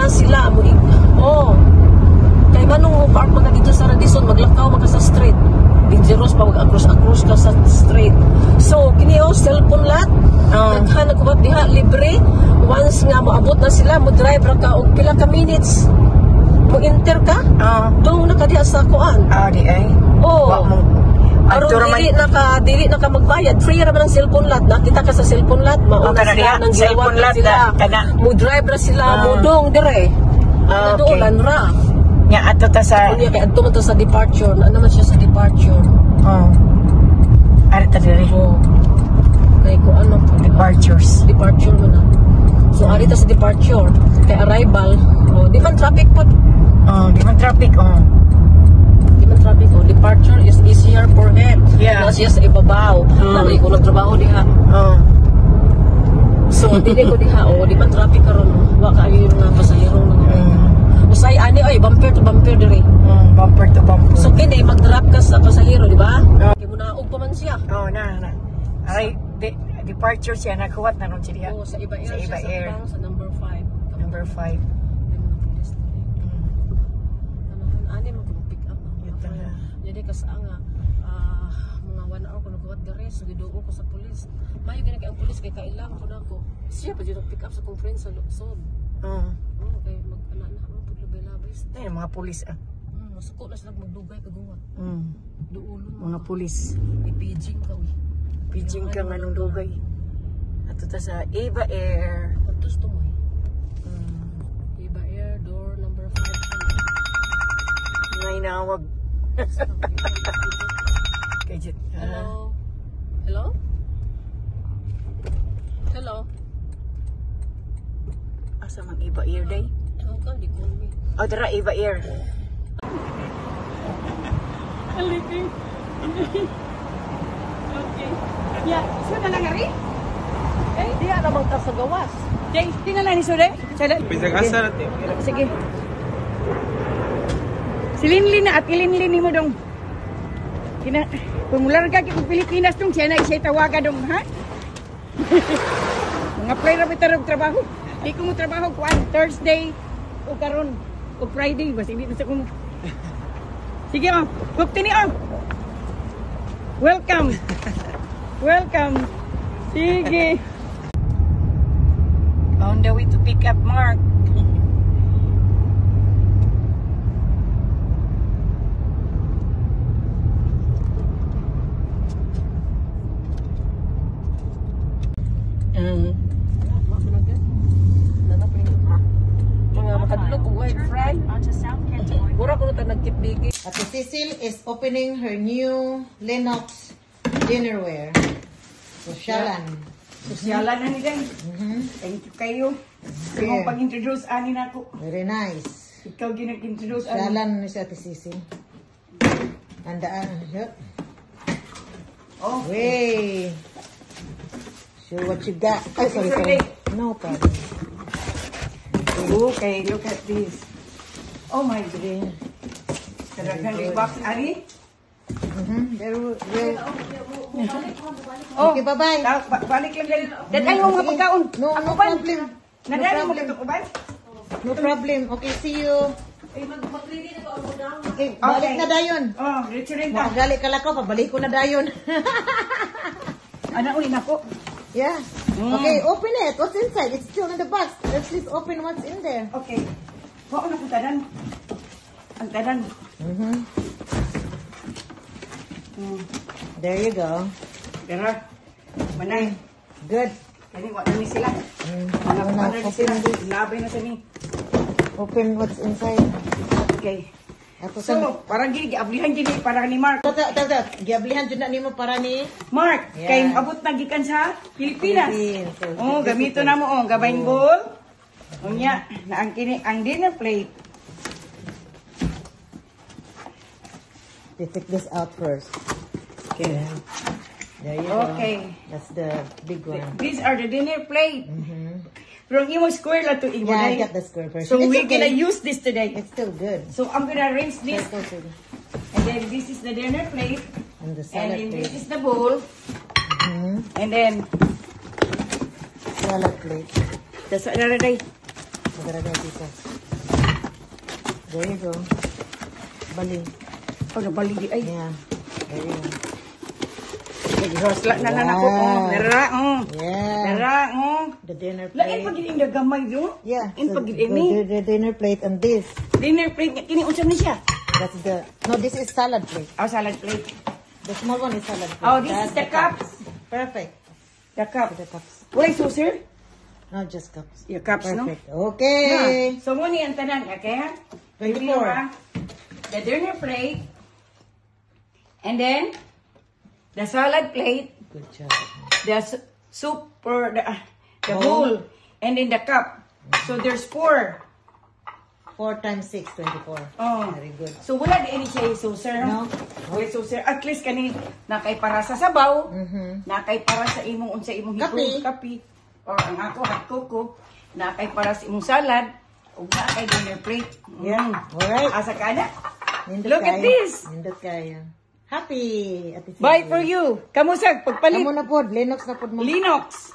na sila mo. Oh. Kay nganong mo park man ka dito sa Radisson, maglakaw man ka sa street. Dangerous pa mag across across ka sa street. So kini oh, cellphone lot. Oh. Daghan nagkubat diha libre. Once nga moabot na sila, mo drive ra ka og pila ka minutes. Mo enter ka, Oh. dong na ka diha sa kuan. Ah, di ay. Oh. Wa mo. Aron Adto ra man. dili na ka magbayad. Free ra man ang cellphone lot. Nakita ka sa cellphone lot, mauna Oh, kana sila diha, nang cellphone gilawat na lot sila. na, kana. Mo drive ra sila, Ah. mo dong dire. Ah, okay. Naduolan ra. Nya adto ta sa Unya kay adto man to sa departure. Ano naman siya sa departure? Oh. Ari ta diri. Oh. Kay ko ano po. Departures. Departure man na. So ari ta sa departure. Kay arrival, oh, di man traffic po. Oh, di man traffic oh. Di man traffic oh. Departure is easier for him. Yeah. Na siya sa ibabaw. Nalay ko nagtrabaho diha. Oh. So dili ko diha oh, di man traffic karon. Wa kaayo yung mga pasahero nga. Usay ani oy, bumper to bumper diri. Bumper to bumper. So kini mag-drop ka sa pasahero, di ba? Oh. Kay munaog pa man siya. Oh, na na. Aray, departure siya nakuwat na ron siya diha. Oh, sa Iba Air Sa siya Iba sa Air. Bang, sa number 5. Number 5. May mga police diri. Ano ani man ko pick up. Ito na. Jadi kas nga mga 1 hour ko nagkuhat diri, so giduo ko sa police. Mayo gani kay ang police kay kailang ko na ko. Siya pa jud pick up sa kong friend sa Luxon. Oh. Oh, kay mag ana na mo paglabay-labay. Ay, mga pulis ah. Masuko na sila magdugay kaguwa. Duulon. Mga pulis. Ipijing ka uy. Pidgin ka nga nung dugay. Ato ta sa Eva Air. Kantos to mo eh. Iba Air door number 5. Mga inawag. Kay Jet. Hello. Hello? Hello? Asa mang Eva Air day? How come they call me? Oh, dara Eva Air. Alipin. Okay. Ya, so na lang ari? Eh, di na ka sa gawas. Jay, tingnan ni Sure. Sala. Bisag asa na te. Sige. Si Linlin na at ilinlin nimo dong. Kina pumular ka kay Pilipinas dong siya na siya tawaga dong ha. Mga apply ra bitar og trabaho. Di ko mo trabaho kuan Thursday o karon o Friday basta hindi na sa ko. Sige oh, bukti ni oh. Welcome. Welcome. Sige. On the way to pick up Mark. Mga makadlok og white fry. Mura ko na nagkipbigi. Ate Cecil is opening her new Lennox dinnerware. Sosyalan. Sosyalan na ni Day. Thank you kayo. Sa Yeah. imong pag-introduce ani nako. Very nice. Ikaw ginag-introduce ani. Sosyalan ni si Ate Cecil. Andaan. Yep. Oh. Way. Show what you got. Ay, sorry, sorry. No problem. Okay, look at this. Oh my goodness. Kadaghan ni box ani. There will. Oh. Okay, bye-bye. Balik lang dali. Dad mo mga pagkaon. No, Ako no ban. problem. No Nadali mo problem. kato uban. No problem. Okay, see you. Okay, balik na dayon. Oh, diretso rin ta. Magali ka lang ko, pabalik ko na dayon. Ana uli nako. Yeah. Okay, open it. What's inside? It's still in the box. Let's just open what's in there. Okay. Wa na kong tanan. Ang tanan. There you go. Dara. Manay. Good. Kani wa na ni sila. Mga Ano, kuan na ni open sila. this. Labay na sa ni. Open what's inside. Okay. Ako So, parang gini giablihan gini para ni Mark. Ta ta ta. Giablihan jud na nimo para ni Mark, kay abot na gikan sa Pilipinas. Philippines. So, Oh, gamito na mo oh, gabaing bowl. Unya, na ang kini ang dinner plate. We take this out first. Okay. There you go. Okay. That's the big one. These are the dinner plate. Pero ang imo square lang to imo. Yeah, I day. got the square version. So It's we're okay. gonna use this today. It's still good. So I'm gonna rinse this. Circle, circle. And then this is the dinner plate. And the And salad then plate. this is the bowl. And then Salad plate. that's another day. Dara dara dito. There you go. Bali. Oh, nabali di ay. Yeah. There you go. Naghosla na na nako. Oh, dara, oh. Yeah. Dara, oh. The dinner Lain plate. pag gid gamay do. Yeah. In So pag gid the, ini. the dinner plate and this. Dinner plate nga kini unsa ni siya? That's the No, this is salad plate. Oh, salad plate. The small one is salad plate. Oh, this That's is the cups. Perfect. The cup. The cups. Walay saucer? No, just cups. Yeah, cups, no? Perfect. Okay. Yeah. So, mo ni ang tanan, okay ha? 24. Ha? The dinner plate. And then, the salad plate. Good job. The soup or the bowl. And then the cup. So, there's four. 4 times 6, 24. Oh. Very good. So, wala di ini siya saucer, no? No. Wala saucer. At least kani nakay para sa sabaw, nakay para sa imong unsa imong Kape. hipon, kape. Or ang ako hot cocoa, nakay para sa imong salad, ug nakay dinner plate. Yeah. Alright. Asa ka na? Nindot Look at kayo. this. Nindot kayo. Happy, Ate Cindy. Buy for you. Kamusag pagpalit. Amo na pod, Lennox na pod mo. Linux.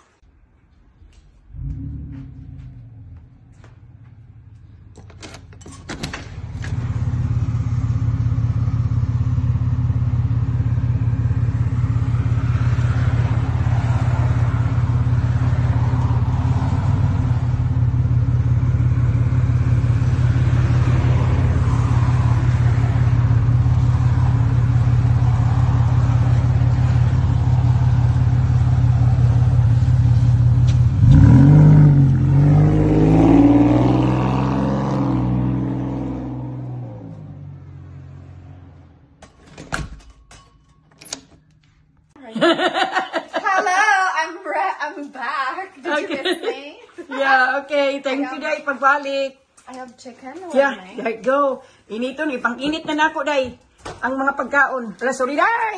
Hello, I'm back. Did you miss me? Yeah, okay. Thank you, day pagbalik. I have chicken. Yeah, there you go. Initon, ipang-init na nako, day. Ang mga pagkaon. Wala, sorry, day.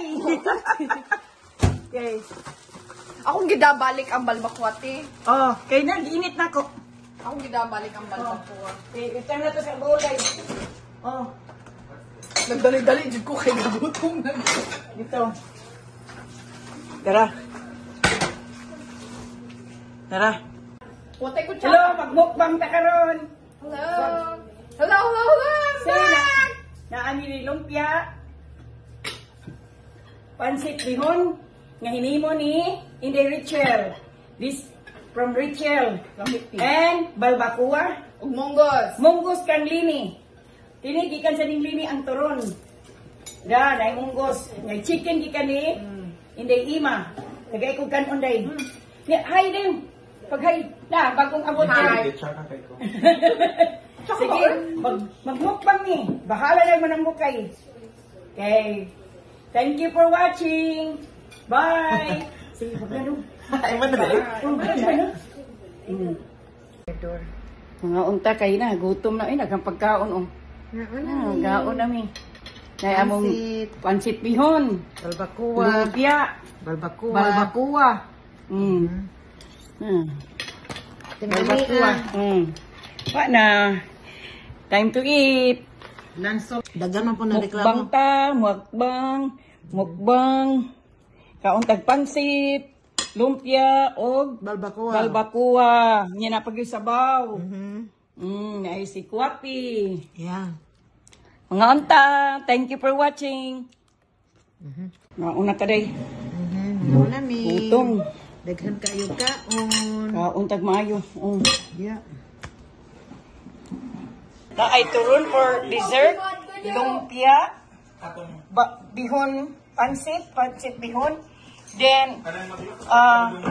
Okay. Akong gidabalik ang balbakwati. Oh, kay na, giinit na ko. Akong gidabalik ang balbakwa. Okay, itang na to sa bowl, day. Oh, Nagdali-dali jud ko kay nagutom na. dito. Tara. Tara. Watay ko Hello, magmukbang ta karon. Hello. Hello, hello, hello. I'm Say na, back. naani ni lumpia. Pansit bihon nga hinimo ni Inday Richel. This from Richel. And balbacoa. Ug munggos. Munggos kang lini. Kini gikan sa ning lini ang turon. Da, dai munggos. Nga chicken gikan ni Inday Ima. Tagay ko kanon day. Ni hi din. Pag hi na bagong abot Hi. Sige, magmukbang ni. Bahala na man ang mukay. Okay. Thank you for watching. Bye. Sige, paglaro. Ay, man na dali. Mga unta kayo na, gutom na eh, naghang pagkaon oh. Ah, gaon na mi. Nay among Pansit. pansit bihon, Balbacoa. lumpia, Balbacoa. balbacoa. Balbacoa. Wa na. Time to eat. Lanso. Daghan man po na Mukbang reklamo. ta, mukbang, mukbang. Kaon tag pansit, lumpia og Balbacoa. balbacoa. Nya na pag sabaw. Ay si Kuwapi. Yeah. Mga unta, thank you for watching. Mga una ta day. Nauna mi. Gutom. Daghan kayo kaon. Kaon tag maayo. Yeah. Na ay turon for dessert, lumpia, bihon, pansit, pansit bihon. Then,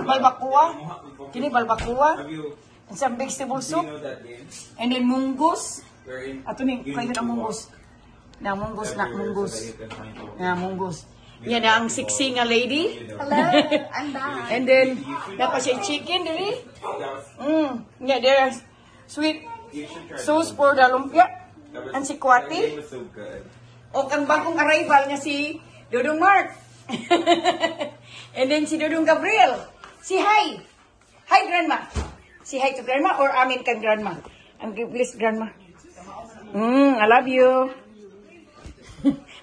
balbacoa. Kini balbacoa. And some vegetable soup. And then munggos. Ato ni, kayo na munggos. Na munggos na munggos. Na munggos. Yan na ang sexy nga lady. Hello, I'm back. And then, napa siya chicken dili. Yeah, there's sweet sauce for the lumpia. And si Kwati. O ang bagong arrival nga si Dodong Mark. And then si Dodong Gabriel. Si hi. Hi, Grandma. Si hi to Grandma or amin kang Grandma. Ang please, Grandma. I love you.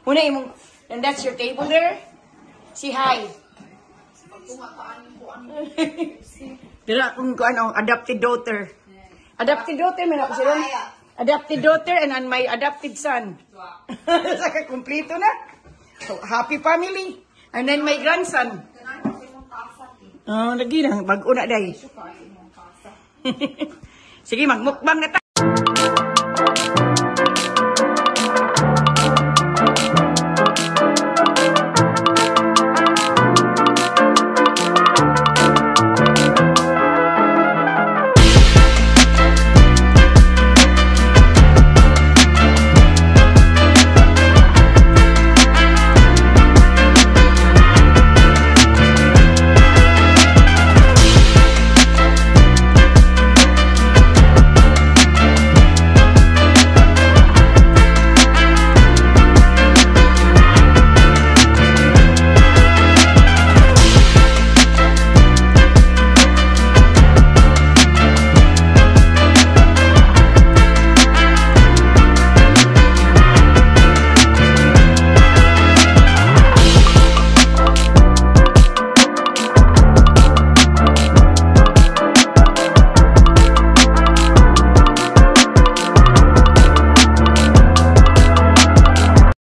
Una imong, and that's your table there. Si hi. Dira akong ko ano, adopted daughter. Adopted daughter man ako sila. Adopted daughter and my adopted son. Saka kompleto na. So, happy family. And then my grandson. Oh, lagi na. Bag-o na day. Sige, magmukbang na ta.